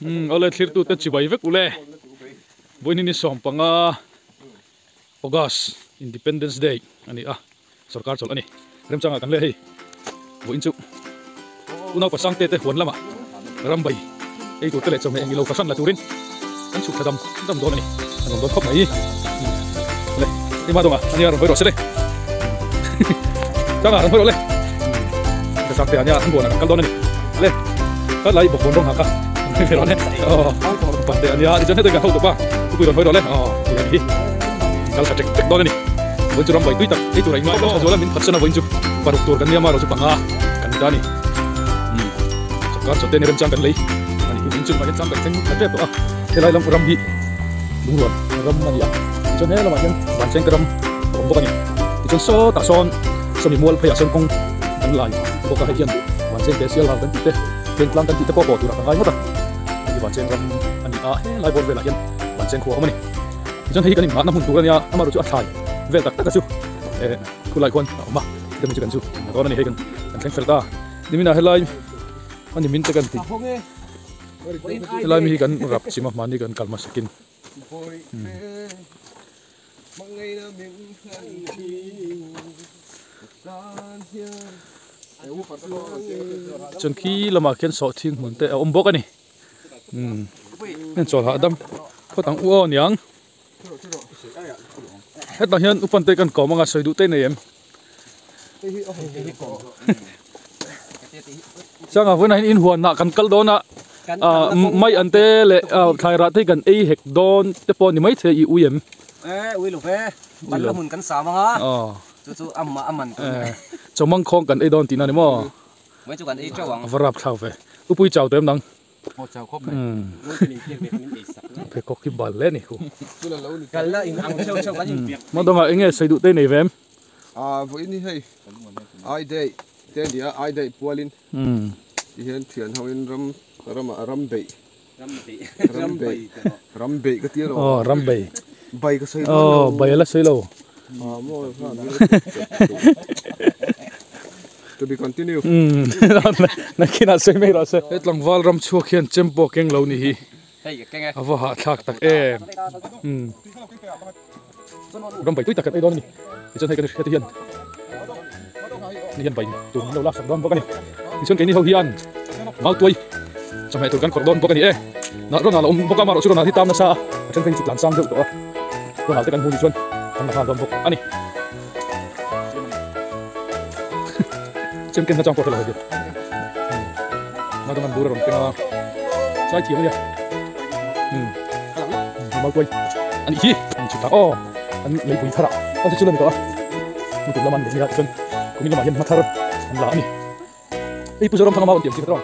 Awle thlirtu te chibai vek ule vawiin ni 15 August Independence Day ani a sarkar chawlh ani remchanga kan le hei vawiin chu unau pasang te te huan lama rambai ei tur te leh chawhmeh engilo fahran la turin an chhuk thla dam dam dawn ani an awm dawn khawp mai le hei ma dawnga ania rawn hawi rawh se le changa rawn hawi rawh le pasang te ania an buanah kan kal dawn ani le ka lai bawk bawn rawng ha kha an hawi ve rawh le aw pan te ania tichuan hetawin kan ho tawp a thupui rawn hawi rawh le aw tih ani hi kal tha tek tek dawn ani vawiin chu rambai tui tak ei tur a ingai tha zual a min phatsan a vawiin chu paruk tur kan nia marawh chu panga kan ni ta ani. Sorkar chawte ni remchang kan lei a ni. Tin chungah hian tlang kan thleng khat tep tawh a, helai lam ram hi lungruan ram a ni a, tichuan he lamah hian vanchengte ram a awm bawk a ni. Tichuan sawtah sawn sawmi mual pheiah sawn kawng kan lai bawk a, hei hian vanchengte sial hau kan tih te, vengtlang kan tih te pawh pawh turah ka ngai ngawt a, hei hi vancheng ram a ni a, helai bawr velah hian vancheng khua a awm a ni. Tichuan hei hi kan inghahna hmun tur a nia, amaherawhchu a thlai vel tak tak a chu eh khulai khuan a awm a, hemi chu kan chu a dawn a ni, hei kan thleng fel ta. Niminah helai a ni min te kan ti helai mi hi kan rap chim a hmani kan kal hmasakin chuan khi lamah khian sawhthing hmun te a awm bawk a ni heng chawl hahdam phawt ang u aw niang hetah hian upan te kan kawm anga sawi duh te nei em. Changa vawiinah hian inhuanah kan kal dawn a ah mai an te leh ah thlai rah te hi kan ei hek dawn te pawh ni maithei i ui em? E ui lo ve ban la hmun kan sam anga chu chu a mah a man tur ni chawmang khawng kan ei dawn tihna ni maw? Mai chu kan ei teuh ang. A va rap thlak ve upui chau tawh em nang? Pheikhawk hi bal hle a ni khu. Hmadawngah eng nge sawi duh te nei ve em? Vawiin hi hei ai daih te a ni a, ai daih pualin ti hian thian ho in ram ramah ram beih ram beih ram beih ka ti alawm. Aw ram bei. Bai ka sawi dawn lo. Aw bai a la sawi lo. To be continue. Nakinah sawi mai rawh se. He tlangval ram chhuak hian chem pawh keng lo ni hi. A va hahthlak tak em. Ram bai tui tak kan ei dawn a ni. Tichuan hei kan hriat hian ni hian bai tur min lo laksak dawn bawk a ni. Tichuan keini ho hian mautuai chawhmeh tur kan khawrh dawn bawk a ni e. Nah rawn al a awm bawk a, amaherawh chu rawn al hi tam nasa a, a then phei hi chu tlan sang deuh tawh a. Rawn al te kan hmu ni chuan kan la nghal dawn bawk a ni. Chem ken nachang pawh hre lo hei Madam an bur a rawn keng a chai thiam a nia Maltuai a nih hi an chhut tak aw an leipui thar ah a chu chu la ni tawh a lutuk lam an leh nia tichuan kumin lamah hian hma thar an la a ni hei Pu Zoramthanga mau an tiam chi kha tawng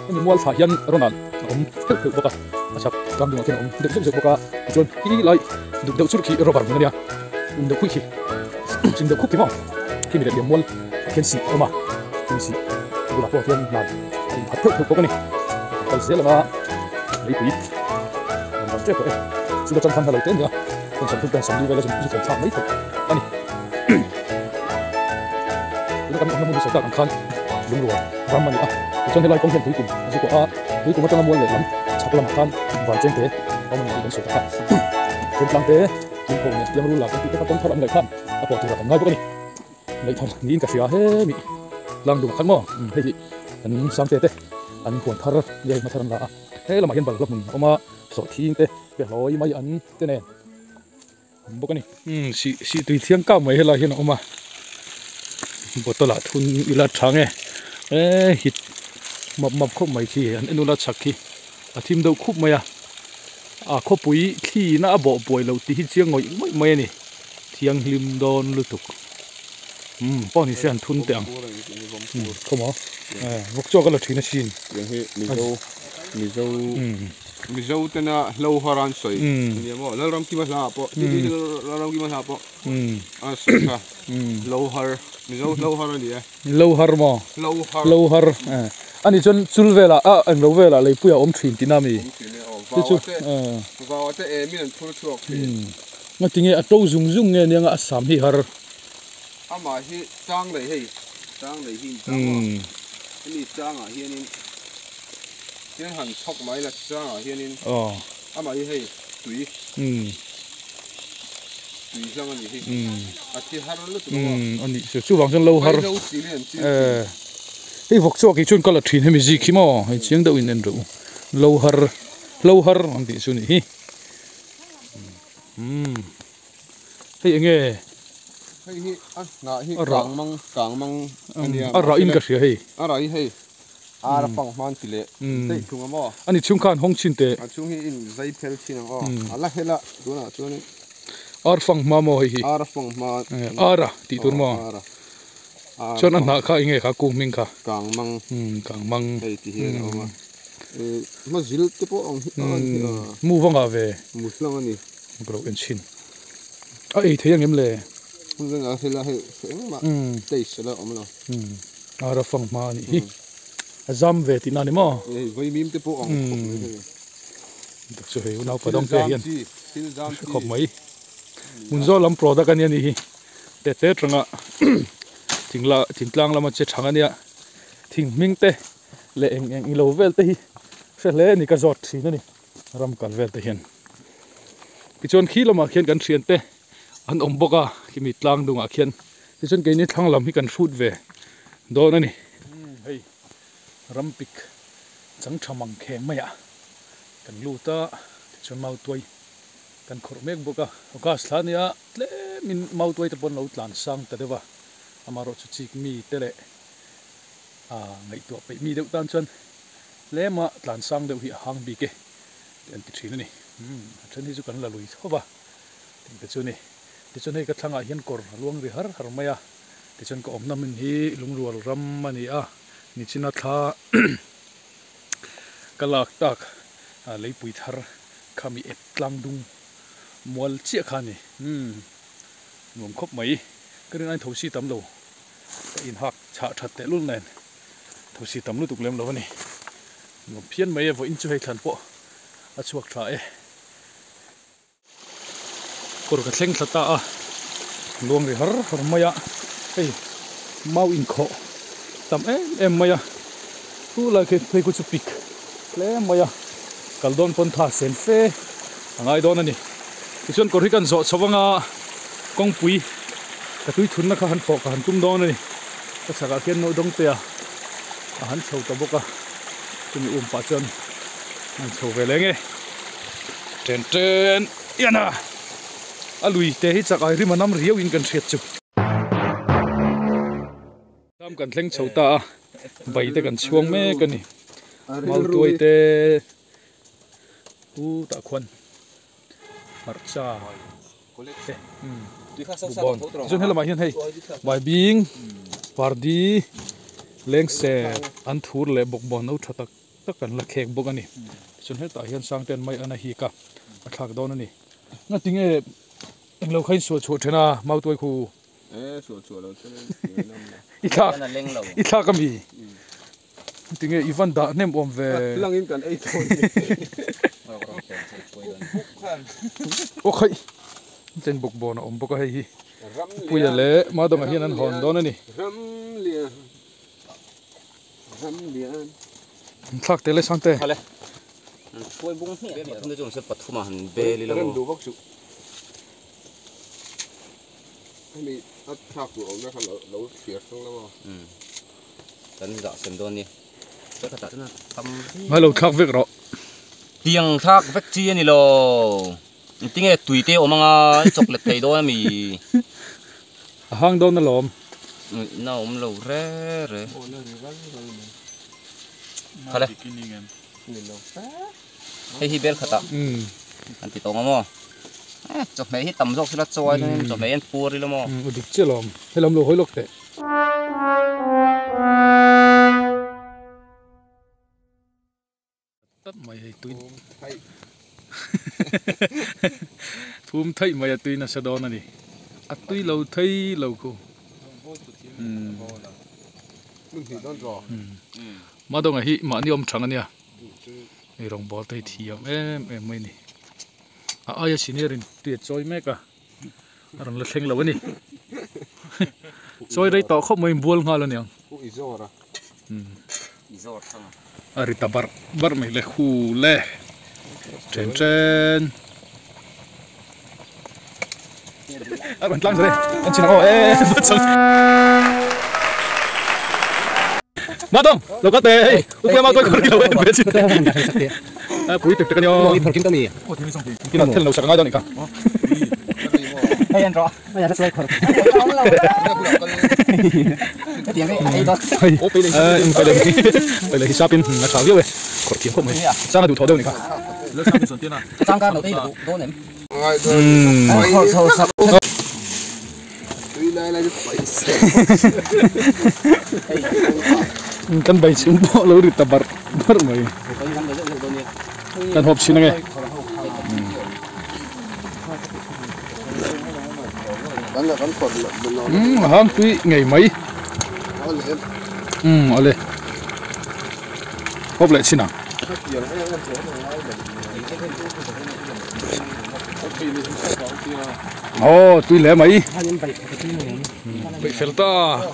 hemi mual thlah hian rawn an a awm pheuh pheuh bawk a a chhak tlang dungah khian a awm deuh zeuh zeuh bawk a tichuan khi lai duk deuh churh khi rubber hmun a nia um deuh khuih khi chim deuh khup khi maw khi mi leh liam mual khian sih a awm a chumi sih bulah pawh khian hnar a inphat pheuh pheuh bawk a ni kal zel anga leipui rawn dang tep tawh e chu la changkhan hna lo te a nia heng sam thum te sam li vel a zu thlen thlak mai theih a ni tuna kan awmna hmun hi sawi tak ang khan lungrual ram a ni a tichuan helai kawng hian tuikum a zu kawh a tuikum atanga mual leh lam chhak lamah khan van cheng te a awm a ni tih kan sawi tak a thentlang te tuipho nen tiang rul lah kan tih te kha kawng thar an ngaih khan a pawh turah kan ngai bawk a ni ngaih thar niin ka hria hemi tlang dungah khan maw hei hi kan sangte te an huan thar nge hma thar an la a he lamah hian balhla hmun a awm a sawhthing te pehlawi mai an te nen. Awm bawk a ni. Umm sih sih tui thiang kak mai helai hian a awm a bottle ah thun ila tha nge eee hit map map khawp mai khi an en ula chhak khi a thim deuh khup mai a a khawpui thli na a bawh buai loh tih hi chiang ngawih ngawih mai a ni thianghlim dawn lutuk umm pawh ni se an thun teh ang umm khawmaw eh vawk chaw ka la thin asin. Mizo Mizo tena hlo har an sawi nia maw Lalramkima hla ah pawh titi chu Lalramkima hla ah pawh a sawi kha hlo har Mizo hlo har a ni e. Hlo har maw? Hlo har. Hlo har eh ani chuan chul velah a englo velah leipuiah a awm thin tihna mi? Awm thin e aw vau te vau te em in an phur chhuak thin. Ngatinge a to zung zung nge nia nga a sam hi har. Amah hi tlang lei hei tlang lei hi in tlang a hemi tlangah hianin. Hian han thawk mai la changah hianin amah hi hei tui tui hlang a nih hi a thi har lutuk a maw a nih chu chuvang chuan lo har hei vawk chhuak hi chuan ka la thin hemi zik hi maw hei chiang deuh in en reuh lo har lo har ang tih chu a nih hi hei enge hei hi a hnah hi kang mang kang mang a nia a rah in ka hria hei a rah hi hei Ar a fang hman ti leh daih thung a maw? Ani chhung khan hawng chin teh. A chhung hi in zai phel thin ang aw. A la hel a tunah chuan in. Ar fang hma maw hei hi? Ar a fang hma. Ar a tih tur maw? Ar a. Chuan a hnah kha enge kha kung hming kha? Kang mang. Kang mang. Hei ti hian a awm a. Hma zil te pawh ang hi a ni a. Mu va ngah ve. Mu hlang a ni. Ka lo en chhin. A ei thei ang em le? Hun reng a hel a hei engmah taste a la awm lo. Ar a fang hma a nih hi. A zam ve tihna a ni maw? Hei vaimim te pawh ang khawp mai hei. Tak chu hei unau padang te hian hre khawp mai. Hmunzawl lam product a nia nih hi. Te te tanga thingla thingtlang lama che thang a nia. Thing hming te leh eng eng ilo vel te hi hre hle a ni ka zawt thin a ni ram kal vel te hian. Tichuan khi lamah khian kan thian te an awm bawk a khimi tlang dungah khian tichuan keini thlang lam hi kan hrut ve dawn a ni. Hei ram pik chang tha mang kheng mai ah kan lut a tichuan mautuai kan khawrh mek bawk a August thla ania tlemin mautuai te pawh an lo tlan sang ta deuh a amaherawhchu chik mi te leh ngaihtuah peih mi deuh tan chuan tlema tlan sang deuh hi a hang bik e tih an ti thin a ni. A then hi chu kan la lui tho va tih te chu a ni. Tichuan hei ka thlangah hian kawr a luang ri har har mai a, tichuan ka awmna hmun hi lungrual ram a ni a, nichina thla ka lak tak leipui thar khami ep tlang dung mual chiah kha a ni. Nuam khawp mai. Ka rin ain thosi tam lo ka inhak chhah that tehlul nen thosi tam lutuk lem lo a ni. Nuam phian mai e, vawiin chu hei thlan pawh a chhuak tha e. Kawr ka thleng thla ta a, luang ri har har mai a, hei mau inkhawh tam em em mai a, chu lai khi phei khu chu pik hle mai a, kal dawn pawn tha sen fe a ngai dawn a ni. Tichuan kawr hi kan zawh chho anga kawngpui ka tui thunna kha han fawh ka han tum dawn a ni. Ka chhakah khian naudawng te a a han chho ta bawk a, chumi um pah chuan an chho ve leng e. Ten ten ian a a lui te hi chak ai rim a nam riau in kan hriat chu. Ram kan thleng chho ta a, bai te kan chhuang mek a ni. Mautuai te u tah khuan hmarcha te bawkbawn. Tichuan helamah hian hei baibing, pardi, lengser an thur leh bawkbawn no tha tak tak kan la khek bawk a ni. Tichuan hetah hian Sangtean mai an a hik a, a thlak dawn a ni. Ngatinge englo kha in sual chhuah then a Mautuai khu? E sual chhuah lo chuan i thlak i thlak ami tinge i van dah hnem awm ve langin kan ei thawn aw khaih chen bawk bawn a awm bawk a hei hi puia leh madawngah hian an hawn dawn a ni ram lian ram lian thlak tel e sangte hruai bung hmiah hmiah thum te chu pathum ah han bel ila rem duh vak chu Hemi a thlak tur awmna kha lo thlir hrang lo a. Umm kan zah sem dawn nia. Ka khatah chuan tam viau. Ngai lo thlak vek rawh. Tiang thlak vek chi a ni lo. Engtinge tui te awm anga i chawklet thei dawn ami? A hang dawn alawm. Na awm lo re re. Aw na ri ral ral mai. Khale. Hei hi bel khatah an ti tawng a maw? Chawhmeh hi tam zawk sila chaw ai chuanin chawhmeh hi an pur ila maw? A dik chiah lo ang. Helam lo hawi lawk teh. Tat mai hei tui. Phum theih mai a tui nasa dawn a ni. A tui lo thei lo khu. Madonga hi mahni awm thang a nia. Hei rawngbawl te hi thiam em em mai a ni. A aia senior in tui a chawi mek a, a rawn la thleng lo a ni. Chawi rei tawh khawp mai in bual nghal a niang. U i zawr a. I zawr thang a. A ri ta barh barh mai le hu le chen chen a rawn tlang zare an chin ang aw e ma dong lo ka te hei upui ma toi khor ki lo em ve chin a pui tek tek ani aw kina thel lo sak ngai dawn ni kha hei an ro ai a slai khor hei in pai le pai le hisapin a tha viau e khor thiam khawp mai chang a duh thaw deuh ni kha chang kar lo te lo dawn em kan bai chhung pawh lo ri ta barh barh mai kan hawp chhin ange a hang tui ngei mai umm awle hawp leh chhin ang. Aw tui hle mai peih fel ta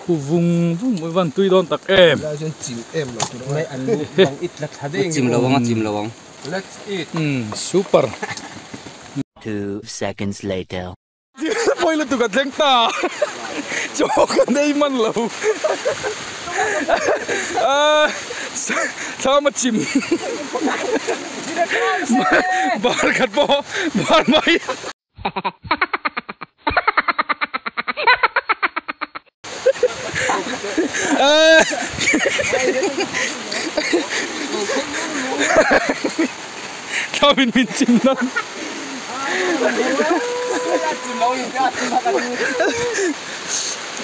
khu vung vung mai van tui dawn tak em chim lo ang a chim lo ang super 2 seconds later pawi lutuk a thleng ta chaw ka nei man lo thlam a chim bar khat pawh bar mai thlam in min chim nan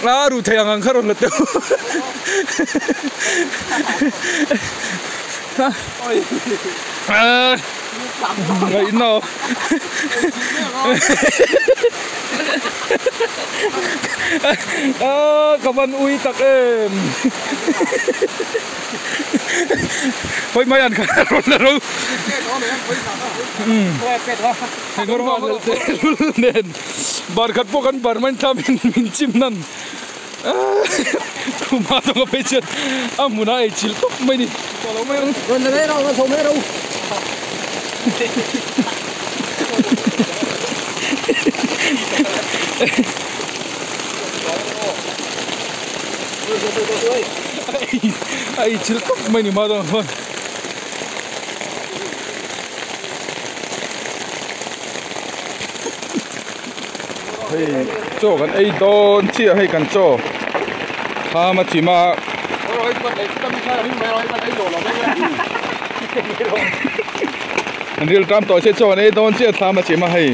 a ru thei ang ang kha rawn la teuh ngaihna a ka van ui tak em hawi mai an kha rawn la ro nen bar khat pawh kan bar mai thlam in min chim nan khuma tawng a phei chuan a hmunah ei chilh tawp mai ni a ei chilh tawp mai ni ma tawng chuan. Hei chaw kan ei dawn chiah hei kan chaw thlam a chim a an ril tam tawh se chaw kan ei dawn chiah thlam a chim a hei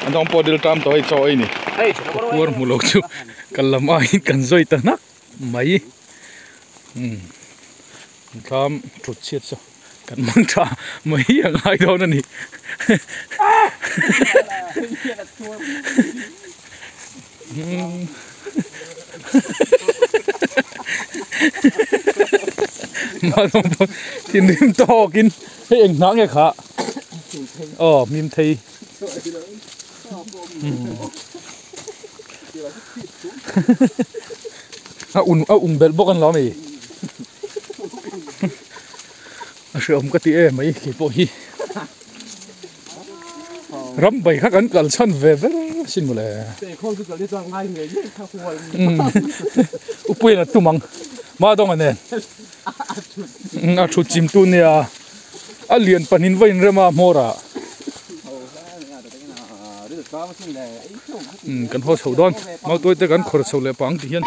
an dawng pawh ril tam tawh hei chaw ei ni puar hmu lo chu kan lam aiin kan zawi ta hnak mai umm thlam thut chhiat saw kan mang tha mai a ngai dawn a ni thinrim tawkin hei eng hnah nge kha aw hmim thei a un a ung belh bawk an lo a mi a hreawm ka ti em mai kei pawh hi ram bai kha kan kal chhan ve ber sin mawle upuiin a tum ang ma dawng a nen a thu chim tu nia a lian pahnih va inrem a hmawr ah kan haw chho dawn mautuai te kan khawr chho leh pang ti hian.